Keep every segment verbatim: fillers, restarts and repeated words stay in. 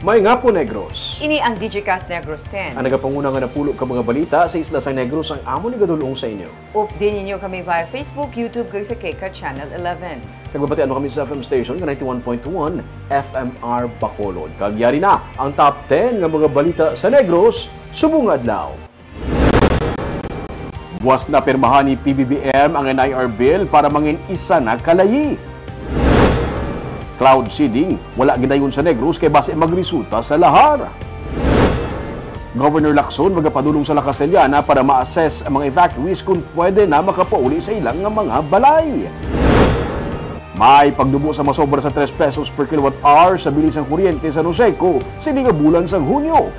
May nga po, Negros. Ini ang Digicast Negros ten. Ang nagapanguna nga napulo ka mga balita sa isla sang Negros ang amon igadul-ong sa inyo. Updi ninyo kami via Facebook, YouTube, kag sa Keka Channel eleven. Nagbabatian mo kami sa F M station nga ninety-one point one F M R Bacolod. Kag yari na ang top ten nga mga balita sa Negros subong nga adlaw. Buas na pirmahan ni P B B M ang N I R bill para mangin isa na ka layi. Cloud seeding, wala gidayon sa Negros kay basi magresulta sa lahar. Governor Lacson magapadulong sa La Castellana para ma-assess ang mga evacuees kung pwede na makapauli sa ilang nga mga balay. May pagdubo sa masobra sa tres pesos per kilowatt hour sa bili sang kuryente sa Noseco sini nga bulan sang Hunyo.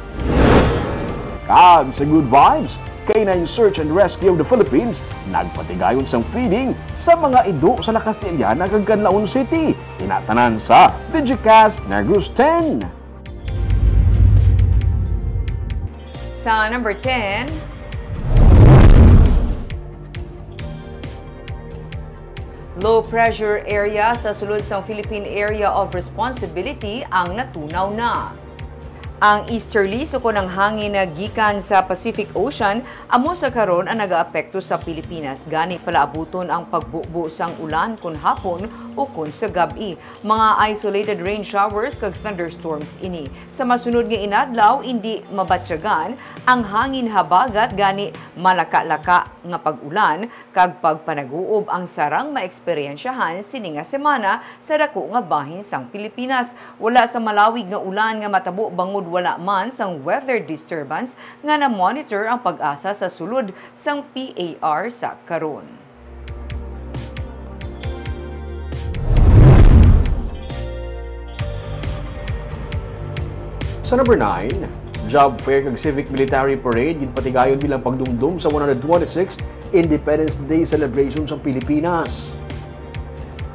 Kag sa Good Vibes, K nine Search and Rescue of the Philippines nagpatigayon sang feeding sa mga ido sa La Castellana kag Canlaon City. Ina tanan sa Digicast Negros ten. Sa number ten, low pressure area sa sulod sang Philippine Area of Responsibility ang natunaw na. Ang easterlies ukon ang hangin nga gikan sa Pacific Ocean amo sa karon ang nagaapekto sa Pilipinas, gani palaabuton ang pagbubo sang ulan kon hapon ukon sa gab-i. Mga isolated rain showers kag thunderstorms ini. Sa masunod nga inadlaw, indi mabatyagan ang hangin habagat, gani malakalaka nga pag-ulan kag pagpanaguob ang sarang maeksperyensyahan sini nga semana sa dako nga bahin sang Pilipinas. Wala sa malawig nga ulan nga matabo bangod wala man sang weather disturbance nga na-monitor ang PAGASA sa sulod sang P A R sa karon. Sa number nine, job fair kag civic military parade ginpatigayon bilang pagdumdom sa one hundred twenty-six Independence Day celebration sa Pilipinas.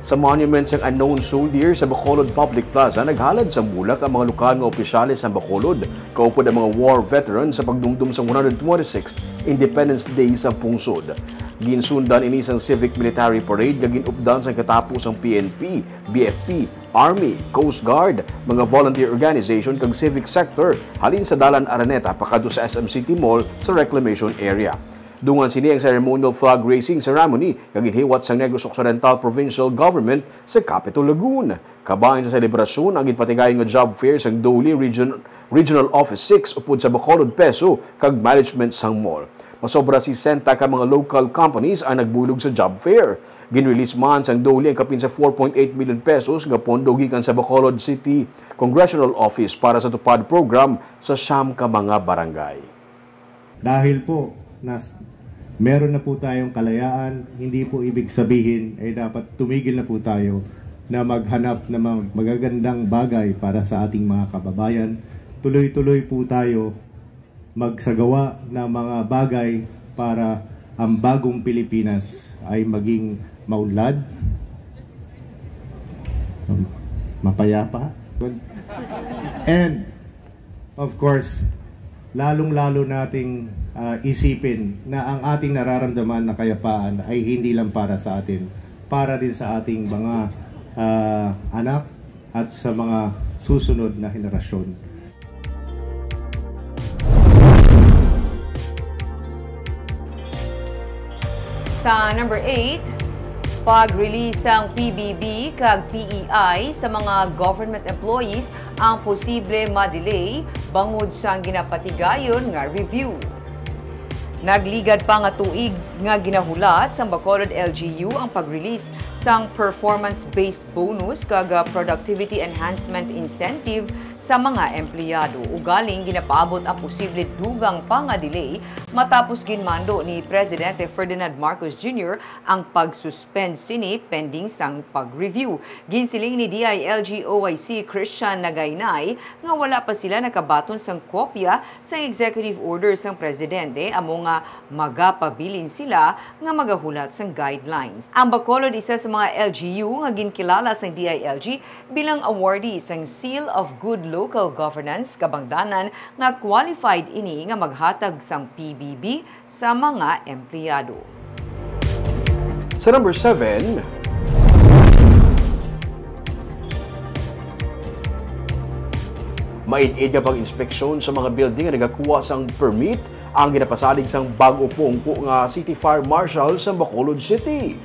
Sa Monument sang Unknown Soldier sa Bacolod Public Plaza, naghalad sang bulak ang mga lokal nga opisyales sang Bacolod, kaupod ang mga war veterans sa pagdumdom sa one hundred twenty-six Independence Day sa pungsod. Ginsundan ini sang civic military parade nga gin-updan sang katapo sang P N P, B F P, Army, Coast Guard, mga volunteer organization kag civic sector halin sa Dalan Araneta pakadto sa S M City Mall sa Reclamation Area. Dungan sini ang ceremonial flag raising ceremony nga ginhiwat sang Negros Occidental Provincial Government sa Capitol Lagoon. Kabahin sa selebrasyon ang ginpatigayon nga job fair sang DOLE Region, Regional Office six upod sa Bacolod PESO kag management sang mall. Masobra sesenta ka mga local companies ang nagbuylog sa job fair. Ginrelease man sang DOLE ang kapin sa four point eight million pesos nga pondo gikan sa Bacolod City Congressional Office para sa TUPAD program sa siyam ka mga barangay. Dahil po na meron na po tayong kalayaan, hindi po ibig sabihin ay dapat tumigil na po tayo na maghanap ng mga magagandang bagay para sa ating mga kababayan. Tuloy-tuloy po tayo magsagawa ng mga bagay para ang bagong Pilipinas ay maging maunlad, mapayapa, and of course, lalong-lalo nating, ah, isipin na ang ating nararamdaman na kayapaan ay hindi lang para sa atin, para din sa ating mga, ah, anak at sa mga susunod na henerasyon. Sa number eight, pag-release sang P B B kag P E I sa mga government employees ang posible ma-delay bangod sang ginapatigayon nga review. Nagligad pa nga tuig nga ginahulat sang Bacolod L G U ang pag-release sang performance-based bonus kag, ah, productivity enhancement incentive sa mga empleyado. Ugaling ginapaabot ang posible dugang pa nga delay matapos ginmando ni Presidente Ferdinand Marcos Junior ang pag-suspend sini pending sang pag-review. Ginsiling ni D I L G O I C Christian Nagaynay nga wala pa sila nakabaton sang kopya sang executive order sang presidente, amo nga magapabilin sila nga magahulat sang guidelines. Ang Bacolod isa sa mga L G U nga ginkilala sang D I L G bilang awardee sang Seal of Good Local Governance, kabangdanan nga qualified ini nga maghatag sang P B B sa mga empleyado. Sa number seven, Maid-id nga pag-inspeksyon sa mga building nga nagakuha sang permit ang ginapasalig sang bag-o pungko nga City Fire Marshal sa Bacolod City.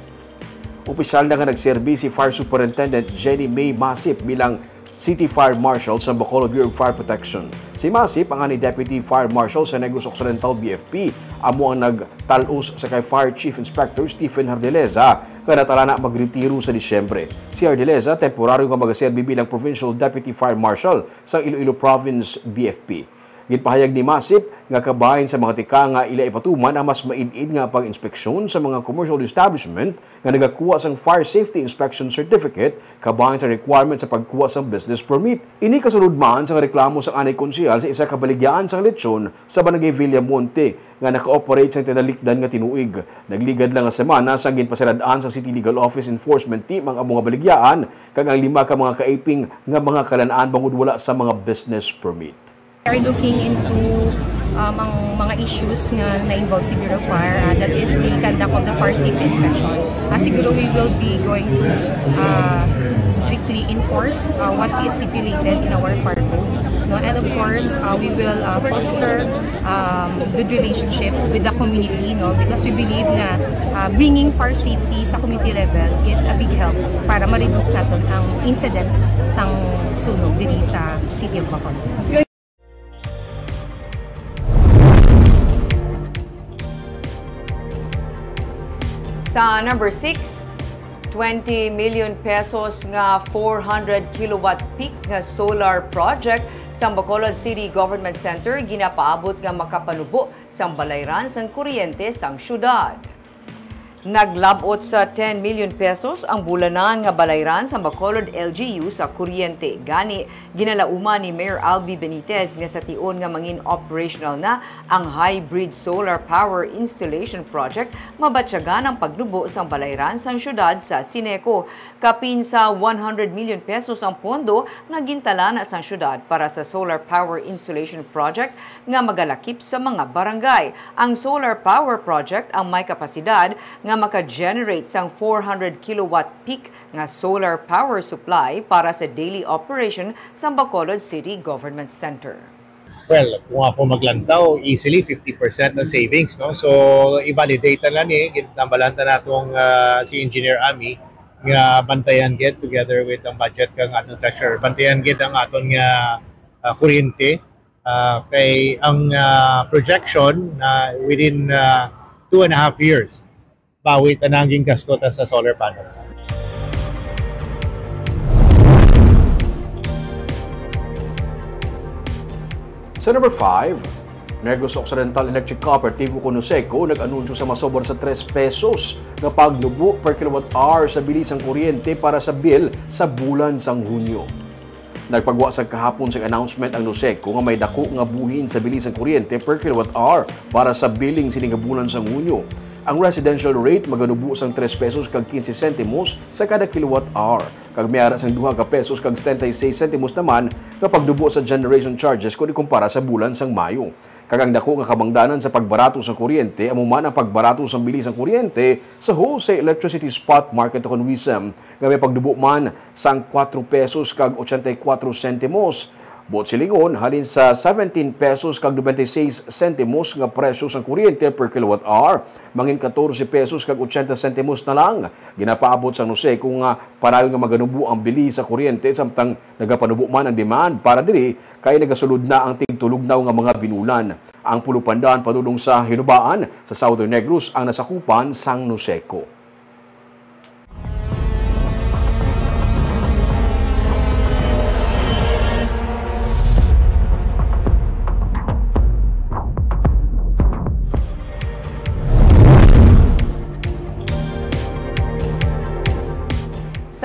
Opisyal na nga nagserbi si Fire Superintendent Jenny May Masip bilang City Fire Marshal sa Bacolod Bureau of Fire Protection. Si Masip ang ani Deputy Fire Marshal sa Negros Occidental B F P, amo ang nagtal-os sa kay Fire Chief Inspector Stephen Hardeleza nga natalana magretiro sa Disyembre. Si Hardeleza temporaryo nga magaserbi bilang Provincial Deputy Fire Marshal sa Iloilo Province B F P. Ginpahayag ni Masip nga kabahin sa mga tikang nga ila ipatuman ang mas maid-id nga pag-inspeksyon sa mga commercial establishment nga nagakuha sang Fire Safety Inspection Certificate kabahin sa requirement sa pagkuha sang business permit. Ini kasunod man sang reklamo sang anay konsehal sa isa ka baligyaan sang lechon sa Barangay Villamonte nga naka-operate sang tinalikdan nga tinuig. Nagligad lang nga semana sang ginpasirad-an sa City Legal Office Enforcement Team ang amo nga baligyaan kag ang lima ka mga kaiping nga mga kalan-an bangod wala sa mga business permit. We are looking into um, ang mga issues nga na-involve si Bureau of Fire, uh, that is the conduct of the fire safety inspection. Uh, siguro we will be going to uh, strictly enforce uh, what is stipulated in our fire code. No? And of course, uh, we will uh, foster um, good relationship with the community, no? Because we believe na uh, bringing fire safety sa community level is a big help para ma-reduce natin ang incidents sang sunog diri sa City of Bacolod. Sa number six, twenty million pesos nga four hundred kilowatt peak nga solar project sa Bacolod City Government Center ginapaabot nga makapanubo sang balayran sang kuryente sang syudad. Naglab-ot sa ten million pesos ang bulanan nga balayran sa Bacolod L G U sa kuryente. Gani, ginalauman ni Mayor Albi Benitez nga sa tion nga mangin operational na ang hybrid solar power installation project, mabatyagan ang pagnubo sang balayran sang syudad sa Sineco. Kapin sa one hundred million pesos ang pondo nga gintalana sang syudad para sa solar power installation project nga magalakip sa mga barangay. Ang solar power project ang may kapasidad nga maka-generate sang four hundred kilowatt peak nga solar power supply para sa daily operation sa Bacolod City Government Center. Well, kung ako maglantaw, easily fifty percent ang savings, no? So, i-validate na lang ni, gintambalan ta natong uh, si Engineer Ami nga bantayan gid together with ang budget kang aton treasurer. Bantayan gid ang aton nga uh, kuryente uh, kay ang uh, projection na within uh, two and a half years bawi ta na ang gingasto ta sa solar panels. Sa number five, Negros Occidental Electric Cooperative o Nuseco nag-anunsyo sa masobra sa tres pesos nga pagnubo per kilowatt hour sa bili sang kuryente para sa bill sa bulan sang Hunyo. Nagpagwa sa kahapon sang announcement ang Nuseco nga may dako nga buhin sa bili sang kuryente per kilowatt hour para sa billing sini nga bulan sang Hunyo. Ang residential rate maganubo sang tres pesos kag quince sentimos sa kada kilowatt hour, kag may ara sang duha ka pesos kag setenta y seis sentimos naman nga pagnubo sa generation charges kon ikumpara sa bulan sang Mayo. Kag ang dako nga kabangdanan sa pagbarato sa kuryente amo man ang pagbarato sa bili sa kuryente sa wholesale electricity spot market o kon WESM nga may pagdubo man sang kuwatro pesos kag ochenta y kuwatro sentimos. Buot silingon, halin sa seventeen pesos kag nobenta y seis sentimos nga presyo sang kuryente per kilowatt hour, mangin katorse pesos kag ochenta sentimos na lang. Ginapaabot sang Nuseco nga padayon nga maganubo ang bili sa kuryente samtang nagapanubo man ang demand para diri kay nagasulod na ang tigtulugnaw nga mga binulan. Ang Pulupandan padulong sa Hinubaan sa Southern Negros ang nasakupan sang Nuseco.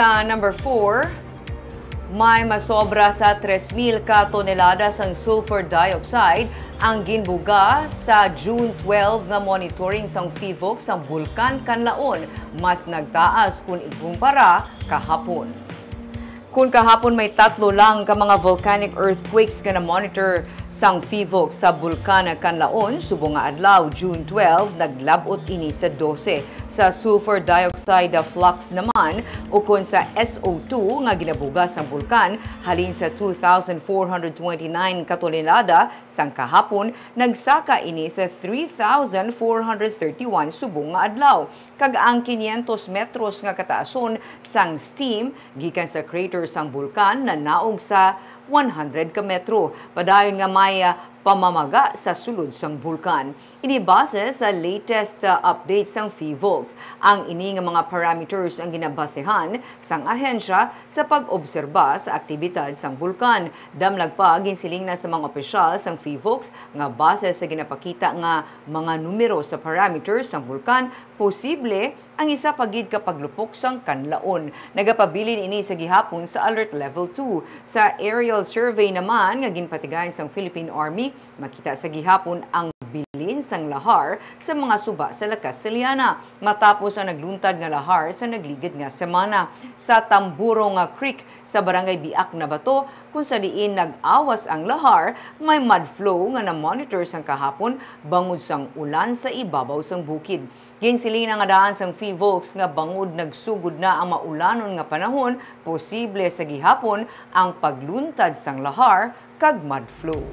Sa number four, may masobra sa tres mil ka tonelada sang sulfur dioxide ang ginbuga sa June twelve nga monitoring sang PHIVOLCS sang Bulkan Kanlaon, mas nagtaas kon ikumpara kahapon. Kun kahapon may tatlo lang ka mga volcanic earthquakes nga na-monitor sang PHIVOLCS sa Bulkan Kanlaon, subong nga adlaw, June twelve, naglab-ot ini sa dose. Sa sulfur dioxide flux naman, ukon sa S O two nga ginabuga sang bulkan halin sa two thousand four hundred twenty-nine ka tonelada sang kahapon, nagsaka ini sa three thousand four hundred thirty-one subong nga adlaw, kag ang quinientos metros nga kataason sang steam gikan sa crater sang bulkan nanaog sa one hundred ka metro. Padayon nga may, ah, pamamaga sa sulod sang bulkan. Ini base sa latest, ah, update sang PHIVOLCS. Ang ini nga mga parameters ang ginabasehan sang ahensya sa pag-obserba sa aktibidad sang bulkan. Damlag pa, ginsiling na sa mga opisyal sang PHIVOLCS nga base sa ginapakita nga mga numero sa parameters sang bulkan, posible ang isa pa gid ka paglupok sang Kanlaon. Nagapabilin ini sa gihapon sa Alert Level two. Sa aerial survey naman nga ginpatigayon sang Philippine Army, makita sa gihapon ang bilin sang lahar sa mga suba sa La Castellana, matapos ang nagluntad nga lahar sa nagligid nga semana. Sa Tamburong nga Creek sa Barangay Biak na Bato, kung sa diin nag-awas ang lahar, may mud flow nga na-monitor sang kahapon bangod sang ulan sa ibabaw sang bukid. Ginsiling na nga daan sang PHIVOLCS nga bangod nagsugod na ang maulanon nga panahon, posible sa gihapon ang pagluntad sang lahar kag mud flow.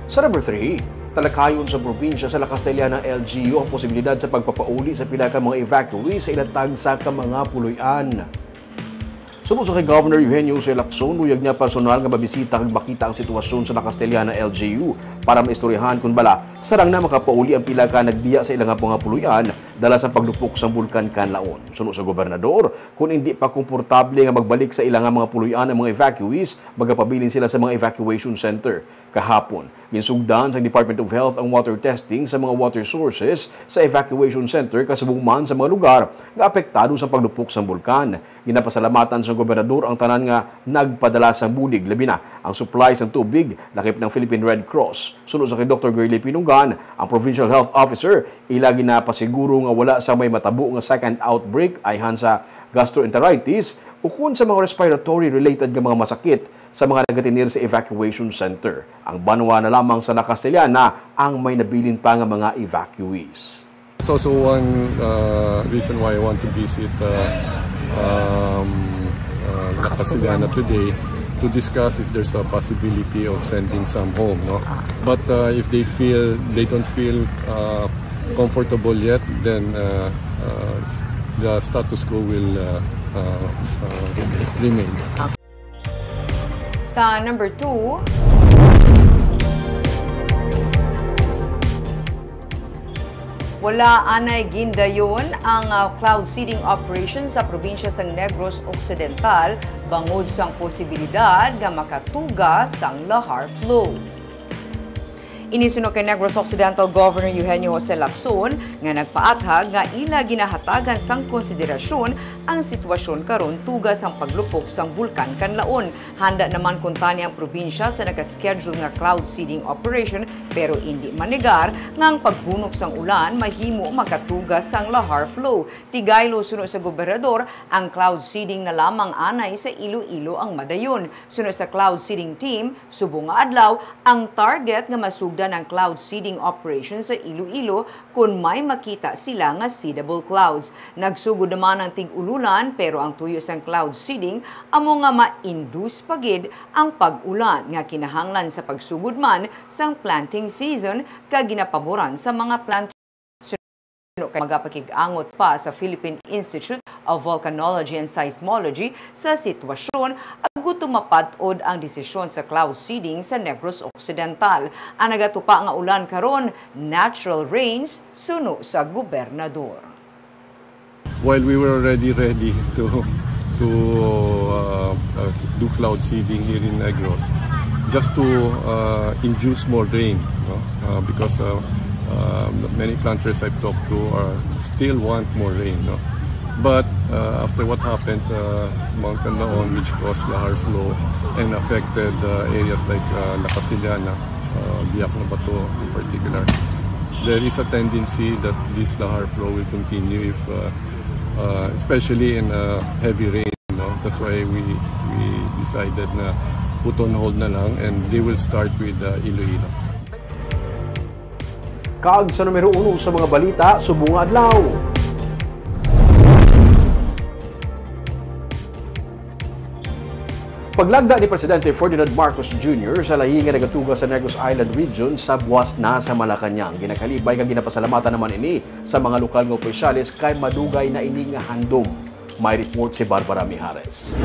Sa number three, talakayon sa probinsya sa La Castellana L G U ang posibilidad sa pagpapauli sa pila ka mga evacuees sa ila tagsa ka mga puloy-an. Suno sa kay Governor Eugenio Jose Lacson, luyag niya personal nga mabisita kag makita ang sitwasyon sa La Castellana L G U para maistoryahan kon bala sarang na makapauli ang pila ka nagbiya sa ila nga mga puloy-an dala sa paglupok sang Bulkan Kanlaon. Suno sa gobernador, kon indi pa komportable nga magbalik sa ila nga mga puloy-an ang mga evacuees, magapabilin sila sa mga evacuation center. Kahapon, ginsugdan sang Department of Health ang water testing sa mga water sources sa evacuation center kasubong man sa mga lugar nga apektado sa paglupok sang bulkan. Ginapasalamatan sang gobernador ang tanan nga nagpadala sang bulig, labi na ang supply sang tubig, lakip ng Philippine Red Cross. Suno sa kay Doktor Girlie Pinunggan, ang Provincial Health Officer, ila ginapasiguro nga wala sa may matabo nga second outbreak ayhan sa gastroenteritis ukon sa mga respiratory-related nga mga masakit sa mga nagatener sa evacuation center. Ang banwa na lamang sa La Castellana ang may nabilin pa nga mga evacuees. That's also one, uh, reason why I want to visit, uh, um, uh, La Castellana today to discuss if there's a possibility of sending some home, no? Ah. But, uh, if they feel, they don't feel, uh, comfortable yet, then, uh, uh, the status quo will, uh, uh, uh, remain. Sa number two, wala anay gindayon ang, ah, cloud seeding operation sa probinsya sang Negros Occidental bangod sang posibilidad nga makatuga sang lahar flow. Ini suno kay Negros Occidental Governor Eugenio Jose Lacson nga nagpaathag nga ila ginahatagan sang konsiderasyon ang sitwasyon karon tuga sang paglupok sang Bulkan Kanlaon. Handa naman kuntani ang probinsya sa naka-schedule nga cloud seeding operation, pero indi manegar nga ang paghunop sang ulan mahimo makatuga sang lahar flow. Tigaylo, suno sa gobernador, ang cloud seeding na lamang anay sa Iloilo ang madayon. Suno sa cloud seeding team, subong nga adlaw, ang target nga masugdan ang cloud seeding operation sa Iloilo kon may makita sila nga seedable clouds. Nagsugod naman ang tig-ululan, pero ang tuyo sang cloud seeding amo nga ma-induce pa gid ang pag-ulan nga kinahanglan sa pagsugod man sang planting season kag ginapaboran sa mga planters. Suno kay magapakig-angot pa sa Philippine Institute of Volcanology and Seismology sa sitwasyon agud to mapat-od ang desisyon sa cloud seeding sa Negros Occidental. Ang nagatupa nga ulan karon, natural rains, suno sa gobernador. While we were already ready to, to, uh, uh, do cloud seeding here in Negros, just to, uh, induce more rain, no? Uh, because, uh, uh, many planters I've talked to are still want more rain, no? But, uh, after what happened sa Mount Kanlaon, which caused lahar flow and affected, uh, areas like, uh, La Castellana, uh, Biak na Bato in particular, There is a tendency that this lahar flow will continue if, uh, uh, especially in, uh, heavy rain. No? That's why we we decided na put on hold na lang, and they will start with, uh, Iloilo. Kag sa numero uno sa mga balita subong nga adlaw. Paglagda ni Presidente Ferdinand Marcos Junior sa layi nga nagatuga sa Negros Island Region sa buwas na sa Malacañang. Ginakalipay kag ginapasalamatan naman ini sa mga lokal nga opisyales kay madugay na ini nga handom. May report si Barbara Mijares.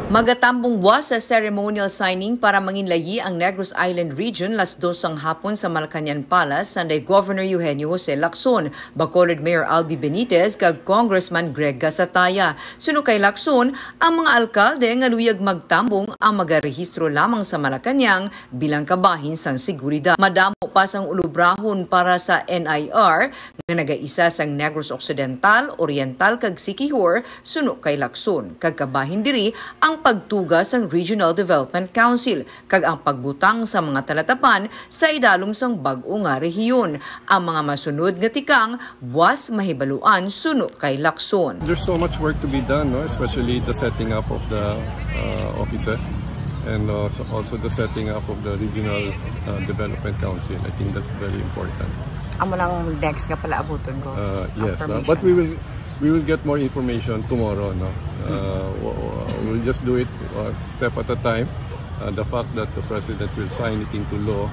Magatambong buwas sa ceremonial signing para manginlayi ang Negros Island Region las dos sang hapon sa Malacañang Palace, sanday Governor Eugenio Jose Lacson, Bacolod Mayor Albi Benitez, kag Congressman Greg Gasataya. Suno kay Lacson, ang mga alkalde nga luyag magtambong ang magarehistro lamang sa Malacañang bilang kabahin sang seguridad. Madamo pa sang ulubrahon para sa N I R nga nagaisa sang Negros Occidental, Oriental, kag Siquijor, suno kay Lacson, kag kabahin diri ang pagtuga sang Regional Development Council kag ang pagbutang sa mga talatapan sa idalom sang bag-o nga rehiyon. Ang mga masunod nga tikang buwas mahibaluan suno kay Lacson. There's so much work to be done, no? Especially the setting up of the, uh, offices and also, also the setting up of the Regional, uh, Development Council. I think that's very important. Amo lang next nga pala abuton ko. Uh, Ang yes, no? formation. But we will we will get more information tomorrow, no? Uh, w- w- we'll just do it, uh, step at a time. Uh, the fact that the president will sign it into law,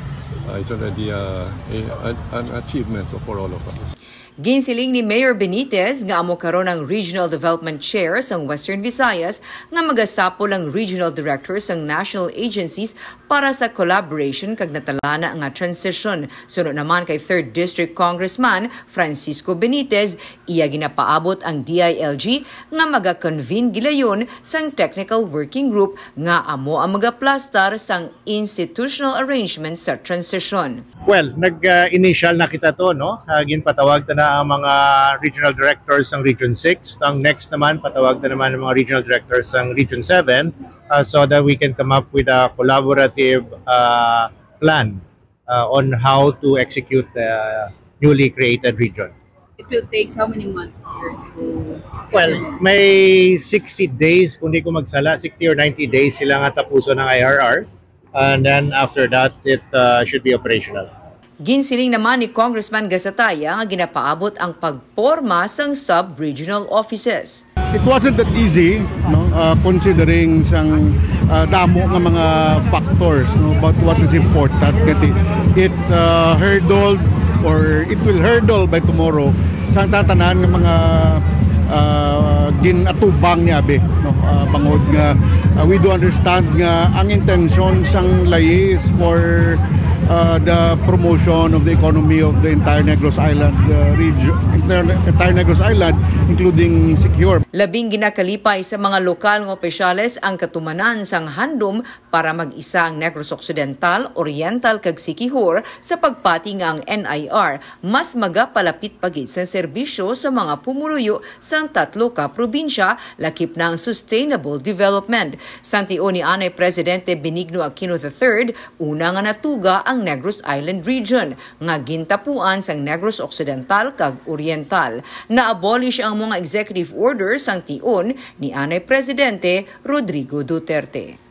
uh, is already, uh, a, an, an achievement for all of us. Ginsiling ni Mayor Benitez nga amo karon ang Regional Development Chair sang Western Visayas nga magasapol ang Regional Director sang National Agencies para sa collaboration kag natalana nga transition. Suno naman kay Third District Congressman Francisco Benitez, iya ginapaabot ang D I L G nga maga-convene gilayon sang Technical Working Group nga amo ang magaplastar sang institutional arrangement sa transition. Well, nag-initial na kita to, no? Ah, ginpatawag ta na ang mga regional directors sang Region six. Ang next naman, patawag ta naman ang mga regional directors sang Region seven, ah, so that we can come up with a collaborative, ah, plan, ah, on how to execute the newly created region. It will take how many months here to Well, may sixty days, kung di ko magsala, sixty or ninety days sila nga tapuson ang I R R. And then after that, it, uh, should be operational. Ginsiling naman ni Congressman Gasataya nga ginapaabot ang pagporma sang sub-regional offices. It wasn't that easy, no, uh, considering sang, uh, damo nga mga factors, no, but what is important kay it, uh, hurdled or it will hurdle by tomorrow sang tatanan nga mga, uh, ginatubang ni abi, no, uh, bangod nga, uh, we do understand nga ang intention sang layi is for, uh, the promotion of the economy of the entire Negros Island, uh, region, entire, entire Negros Island, including Siquijor. Labing ginakalipay sa mga lokal nga opisyales ang katumanan sang handom para mag-isa ang Negros Occidental, Oriental, kag Siquijor sa pagpati nga ang N I R mas magapalapit pa gid sang serbisyo sa mga pumuluyo sang tatlo ka probinsya, lakip na ang sustainable development. Sang tion ni anay Presidente Benigno Aquino the third, una nga natuga ang Negros Island Region nga gintapuan sang Negros Occidental kag Oriental. Na-abolish ang mga executive orders sang tion ni anay Presidente Rodrigo Duterte.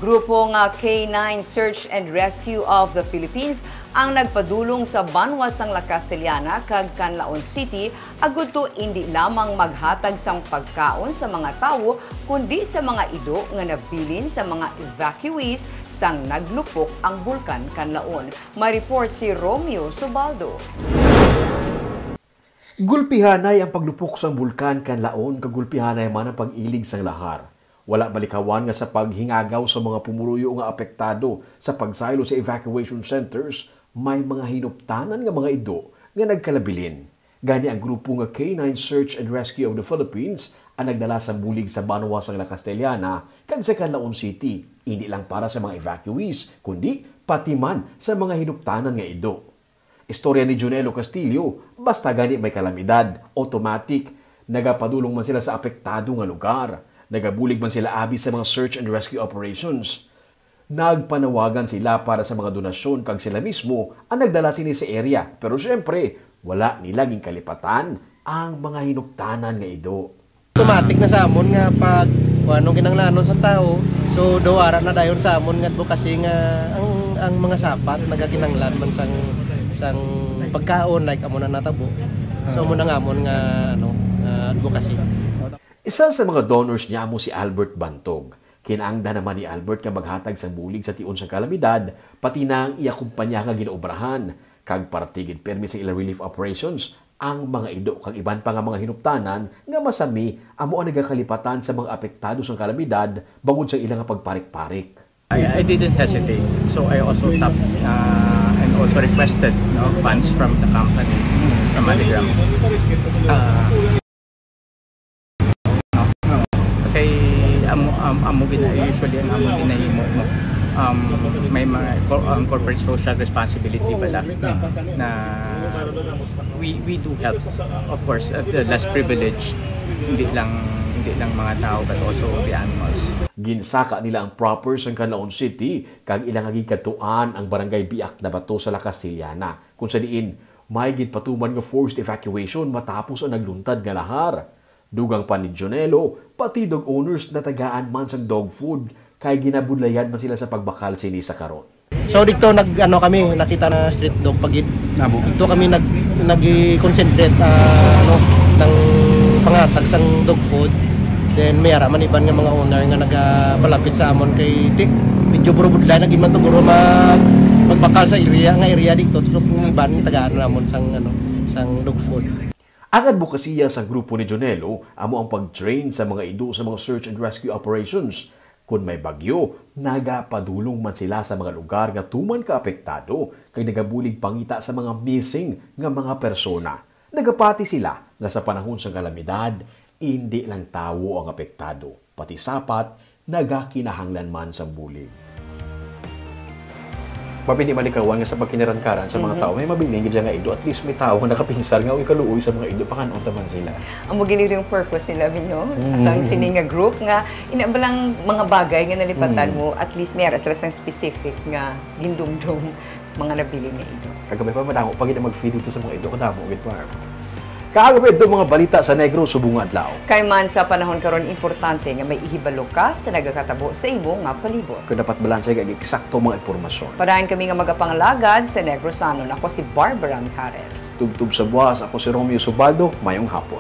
Grupo nga K nine Search and Rescue of the Philippines ang nagpadulong sa banwa sang La Castellana kag Canlaon City agud to indi lamang maghatag sang pagkaon sa mga tawo, kundi sa mga ido nga nabilin sa mga evacuees sang naglupok ang Bulkan Canlaon. May report si Romeo Subaldo. Gulpihanay ang paglupok sang Bulkan Canlaon kag gulpihanay man ang pag-ilig sang lahar. Wala malikawan nga sa paghingagaw sa mga pumuluyo nga apektado sa pagsaylo sa evacuation centers, may mga hinuptanan nga mga ido nga nagkalabilin. Gani ang grupo nga K nine Search and Rescue of the Philippines ang nagdala sa bulig sa banwa sang La Castellana kag sa Canlaon City, indi lang para sa mga evacuees, kundi pati man sa mga hinuptanan nga ido. Istorya ni Junelo Castillo, basta gani may kalamidad, automatic Nagapadulong man sila sa apektado nga lugar. Nagabulig man sila abi sa mga search and rescue operations. Nagpanawagan sila para sa mga donasyon kag sila mismo ang nagdala sini sa area. Pero siyempre, wala nila ginkalipatan ang mga hinuptanan nga ido. Automatic na sa amon nga pag kung anong kinahanglanon sa tao, so daw ara na dayon sa amon nga advocacy nga ang, ang mga sapat nagakinahanglan man sang, sang pagkaon, like amo na natabo. So amo na nga amon nga, ano, nga advocacy. Isa sa mga donors niya amo si Albert Bantog. Kinangda naman ni Albert nga maghatag sang bulig sa tion sang kalamidad, pati na ang iya kumpanya nga ginaobrahan, kag parte gid pirmi sa ila relief operations. Ang mga ido kag iban pa nga mga hinuptanan nga masami amo ang nagakalipatan sa mga apektado sang kalamidad bangod sa ila nga pagparik-parik. I, I didn't hesitate. So I also tapped, uh, and also requested, no, funds from the company, from MoneyGram. Uh, kay amo, am-, amo gina-, usually ang amo ginahimo mo, um, may mga cor-, ang corporate social responsibility pala na we, we do help, of course, uh, the less privileged, hindi lang, hindi lang mga tao, but also the animals. Ginsaka nila ang proper sang Canlaon City kag ila nga ginkadtuan ang barangay Biak na Bato sa La Castellana, kung sa diin may ginpatuman nga forced evacuation matapos ang nagluntad nga lahar. Dugang pa ni Jonelo, pati dog owners natagaan man sang dog food kay ginabudlayan man sila sa pagbakal sini sa karon. So dito nag, ano, kami, nakita na street dog pagid. Amo. Dito kami nag nag-concentrate, ah, ano, ng pangatag sang dog food. Then may ara man iban nga mga owner nga nagapalapit sa amon kay di, medyo burubudlay na gid man to guro mag magbakal sa area nga area dito. So kung iban tagaan namon sang, ano, sang dog food. Ang adbokasiya sang grupo ni Jonelo amo ang pag-train sa mga ido sa mga search and rescue operations. Kon may bagyo, nagapadulong man sila sa mga lugar nga tuman ka apektado kag nagabulig pangita sa mga missing nga mga persona. Nagapati sila nga sa panahon sang kalamidad, indi lang tawo ang apektado, pati sapat nagakinahanglan man sang bulig. Mapindi malikawan nga sa pagkinarankaran sa mga Mhm. tao, may mabilin gid siya nga ido. At least may tao nga nakapinsar nga, "Uy, kaluoy sa mga ido, panganon ta man sila." Amo gid yung purpose nila, Binyo. Mhm. Sa sini nga group nga, ina ba lang mga bagay nga nalipatan Mhm. mo, at least may ara sila sang specific nga gindumdum, mga nabilin nga ido. Kagabi pa, madamo pa gid ang mag-feed dito sa mga ido. Kadamo gid pa. Kaagap ito mga balita sa Negros subong nga adlaw. Kay man sa panahon karon, importante nga may ihibalo ka sa nagakatabo sa imo nga palibot. Kung dapat balanse kag eksakto mga impormasyon. Padayon kami nga magapangalagad sa Negrosanon. Ako si Barbara Mijares. Tubtob sa buwas, ako si Romeo Subaldo. Mayong hapon.